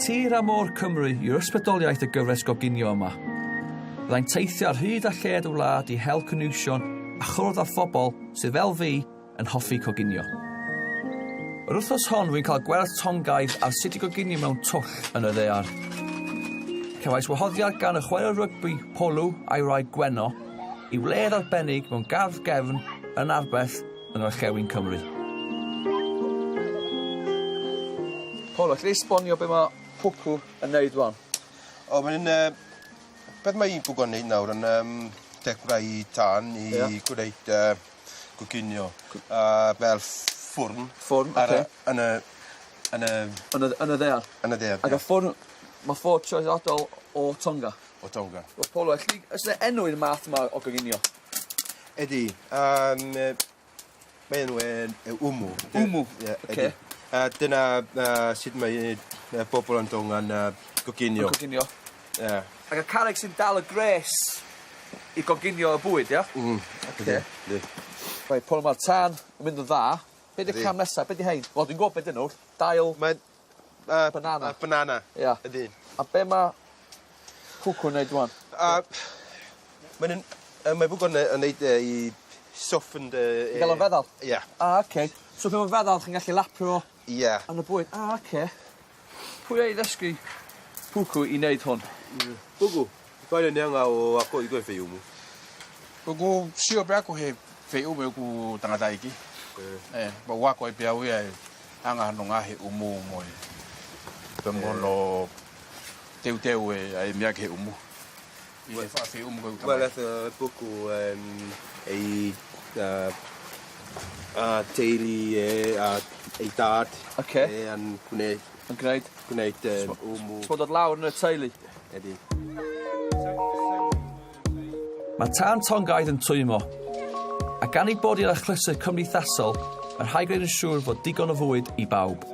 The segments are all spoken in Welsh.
Tir a môr Cymru yw'r ysbrydoliaeth y gyfres goginio yma. Byddai'n teithio ar hyd a lled y wlad i hel cynwysion a chwrdd â phobl sydd fel fi yn hoffi coginio. Yr wythnos hon rwy'n cael gwers Tongaidd ar sut i goginio mewn twll yn y ddaear. Cefais wahoddiad gan y chwaraewr rygbi Polu a'i wraig Gwenno i wledd arbennig mewn gardd gefn yn Arberth yng ngorllewin Cymru. Paul, alli di esbonio be mae Pwcw yn neud rwan? O, mae'n uh, beth mae Pwcw yn neud nawr yn um, dechrau tân i yeah. gwneud uh, goginio. Fel ffwrn. Ffwrn, oce. Yn y... Yn y... Yn y, yn y ddear. Yn y ddear, Ac y ffwrn, mae ffwrn traddodiadol o Tonga. O Tonga. Wel, Paul, alli, oes yna enw i'r math yma o goginio? Ydy. Um, mae enw e'n Umu. Umu? Ie, ydy. A dyna sut mae bobl yn Tonga'n goginio. Yn coginio. Ie. Ac y carreg sy'n dal y gres i goginio y bwyd, ia? Mm. Oce. Yndi. Reit, Paul, ma'r tân yn mynd yn dda. Be' 'di'r cam nesa? Be' 'di rhein? Wel, dwi'n gwbo be' 'dyn nhw. Dail... Mae'n Banana. Banana. Ia. Ydi. A be' ma' cwcw'n neud rŵan? Mae'n yn mae bwgon yn neud e i soften the I ga'l o'n feddal? Ie. Ah oce. So pan ma'n feddal chi'n gallu lapio fo... Ie. ...yn y bwyd. Ah oce. Pwy ei ddysgu Pwcw i neud hwn? Pwcw, paile ni anga o ako i koe wheiumu. Ko sio pea ko he wheiumu e ku tangata iki. Eh, pa wako e pea uia e anga hano ngā he umu mo e. Pe mono teu teu e a e mea ke he umu. I he wha wheiumu koe ku tamai. Well, Pwcw ei a teulu e a ei dad. Oce. E yn gwneud... Yn gwneud? Gwneud wmw. So dod lawr yn y teulu? Ydi. Mae tân Tongaidd yn twymo, a gan ei bod hi'n achlysur cymdeithasol, mae rhaid gwneud yn siŵr fod digon o fwyd i bawb.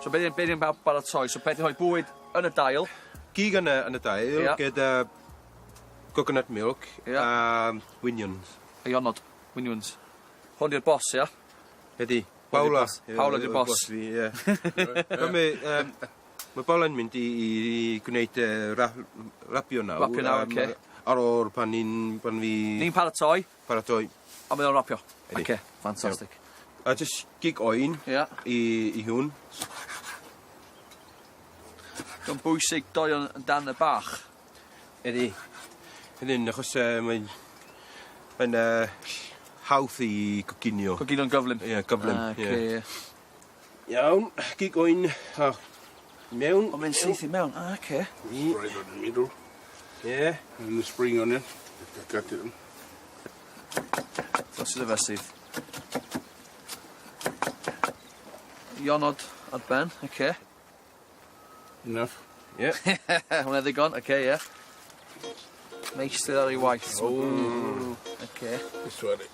So be' 'di be' 'di'n baratoi? So be' 'di rhoi bwyd yn y dail? Gig yn y yn y dail Ia. gyda coconut milk Ia. a winions. A ionod, winiwns. Hwn 'di'r boss ia? Ydi. Paula. Paula 'di'r boss. Boss fi ie. Wel mae yym ma' Paula'n mynd i i i gwneud yy ra- rapio nawr. Rapio nawr oce. Ar ôl pan ni'n pan fi... Ni'n paratoi. Paratoi. A mae o'n rapio. Ydi. Oce, fantastic. A jyst gig oen. Ia. I i hwn. Dio'n bwysig doion yn dan y bach. Ydi. Ydyn achos yy mae'n mae'n yy hawdd i coginio. Coginio'n gyflym. Ie gyflym. Ah oce ie. Iawn, gig oen a mewn. O mae'n syth i mewn, ah oce. Right in the middle. Ie. And the spring onion. Cut it. Dos iddo fe syth. Ionod ar ben, oce. Enough. Ie. Hwnna ddigon, oce, ie. Meistr ar ei waith. O. Oce. This one.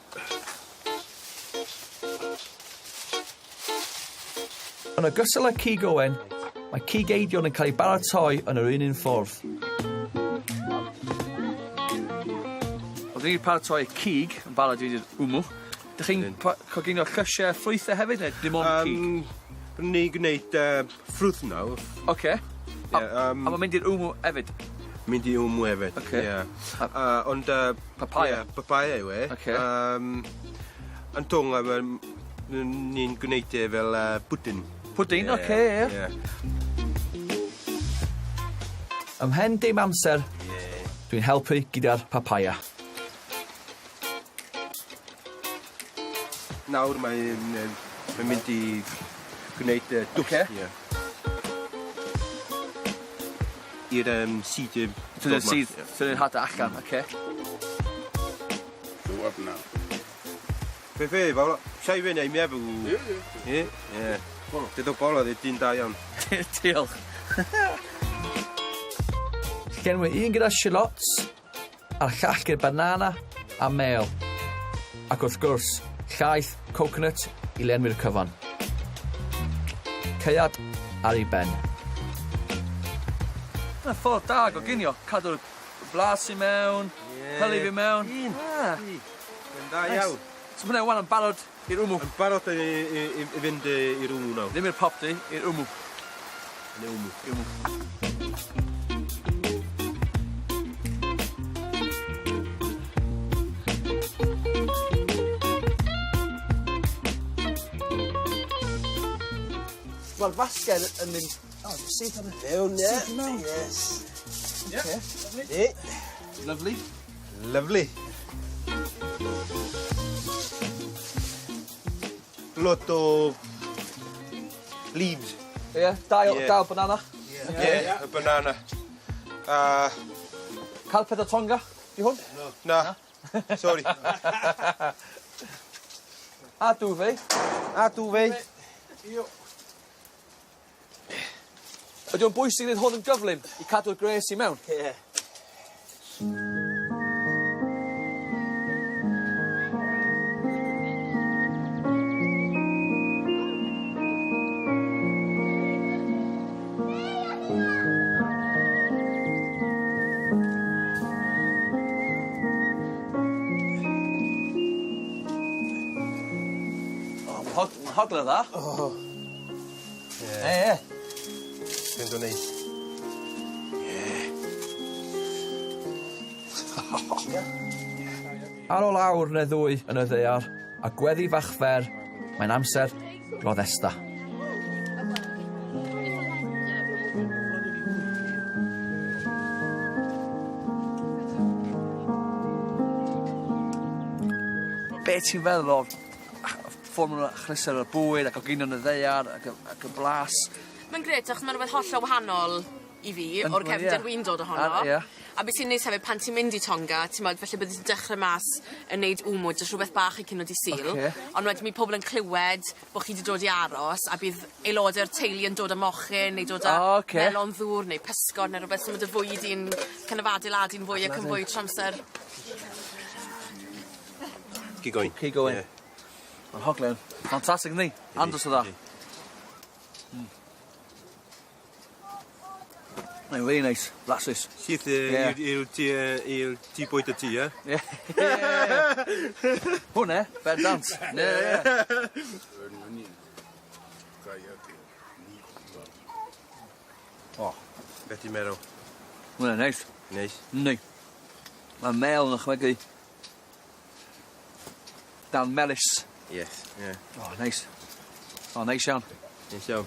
Yn ogystal â cig oen, mae cig eidion yn cael ei baratoi yn yr un un ffordd. Wel, dwi 'di paratoi cig yn barod i fynd i'r wmw. Dych chi'n coginio llysie a ffrwythe hefyd neu dim ond cig? Yym ni'n gwneud ffrwth nawr. Oce. Ie yym. A ma'n mynd i'r wmw efyd? Mynd i wmw efyd. Oce. Ie. Ond Papaya? Ie papaya yw e. Oce. Yym yn Tonga ma' ni'n gwneud e fel pwdin. Pwdin oce ie. Ie. Ymhen dim amser Ie. dwi'n helpu gyda'r papaya. Nawr mae'n yy mae'n mynd i gwneud y dwll. Oce. Ie. I'r yym seed yy Tynnu'r seed tynnu'r hade allan oce. Go up now. Fe fe Paolo. Sai fe neu meddwl. Ie ie. Ie? Ie. Dydo Paolo ddim dyn da iawn. Diolch. Llenwi un gyda shallots, a'r llall gyda banana a mêl. Ac wrth gwrs, llaeth coconut i lenwi'r cyfan. Caead ar ei ben. Dyna ffordd da o goginio, cadw'r blas i mewn, Ie. hylif i mewn. Un. Ah. Mae'n dda iawn. So ma' hwnna ŵan yn barod i'r wmw. Yn barod i i i i fynd i i'r wmw nawr. Ddim i'r popty, i'r wmw. Yn y wmw. I'r wmw. Ma'r fasged yn mynd o syth ar y... Mewn ie. Syth i mewn. Yes. Oce. Ie. Lyfli. Lyfli. Lot o leaves. Ie, dail, Ie. dail banana. Ie, y banana. A Carpet o Tonga, di hwn? na. Sorry. A duvet. A duvet. Ydy o'n bwysig wneud hwn yn gyflym i cadw'r gres i mewn? Ie. O, ma' hog- ma' hogla dda. O. Ie, ie. Fynd o'n neis. Ar ôl awr neu ddwy yn y ddaear, a gweddi fach fer, mae'n amser roddesta. Be ti'n feddwl o'r ffordd ma' nw'n achlysur y bwyd ac oginio yn y ddaear ac y ac y blas? Mae'n grêt achos ma' rwbeth hollol wahanol i fi Yn- o'r wel, ie. cefndir wi'n dod ohono. A ie. A be' sy'n neis hefyd pan ti'n mynd i Tonga t'mod falle byddi di'n dechre mas yn neud wmw jys rhwbeth bach i cinio dy' Sul. Oce. On' wedyn mi pobol yn clywed bo' chi 'di dod i aros a bydd aelode o'r teulu yn dod â mochyn neu dod â... O oce. ...melon ddŵr neu pysgod ne' rwbeth so ma' dy fwyd di'n kin' of adeiladu'n fwy ac yn fwy trw amser. Keep going. Keep going. Ie. Ma'n hoglen ffantastig yndi? Andros o dda. Mae'n really nice. Blasus. Syth yy Ie. i'r i'r tŷ yy i'r tŷ bwyta ti ie? Ie. Hwnne, bendant. Ie ie. O. Be' ti'n meddwl? Hwnna'n neis. Neis. Yndi. Ma'r mêl yn ychwaegu. Dan melys. Yes, ie. O neis. O neis iawn. Neis iawn.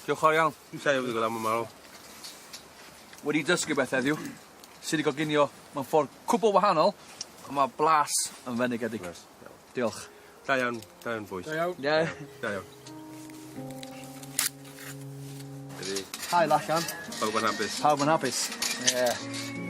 Diolch fawr iawn. Sai marw. Wedi dysgu beth heddiw. Sud i goginio mewn ffordd cwbwl wahanol, on' ma' blas yn fendigedig. Blas. Diolch. Da iawn, da iawn bois. Da iawn. Ie. Da iawn. Ydi. Haul allan. Pawb yn hapus. Pawb yn hapus. Ie.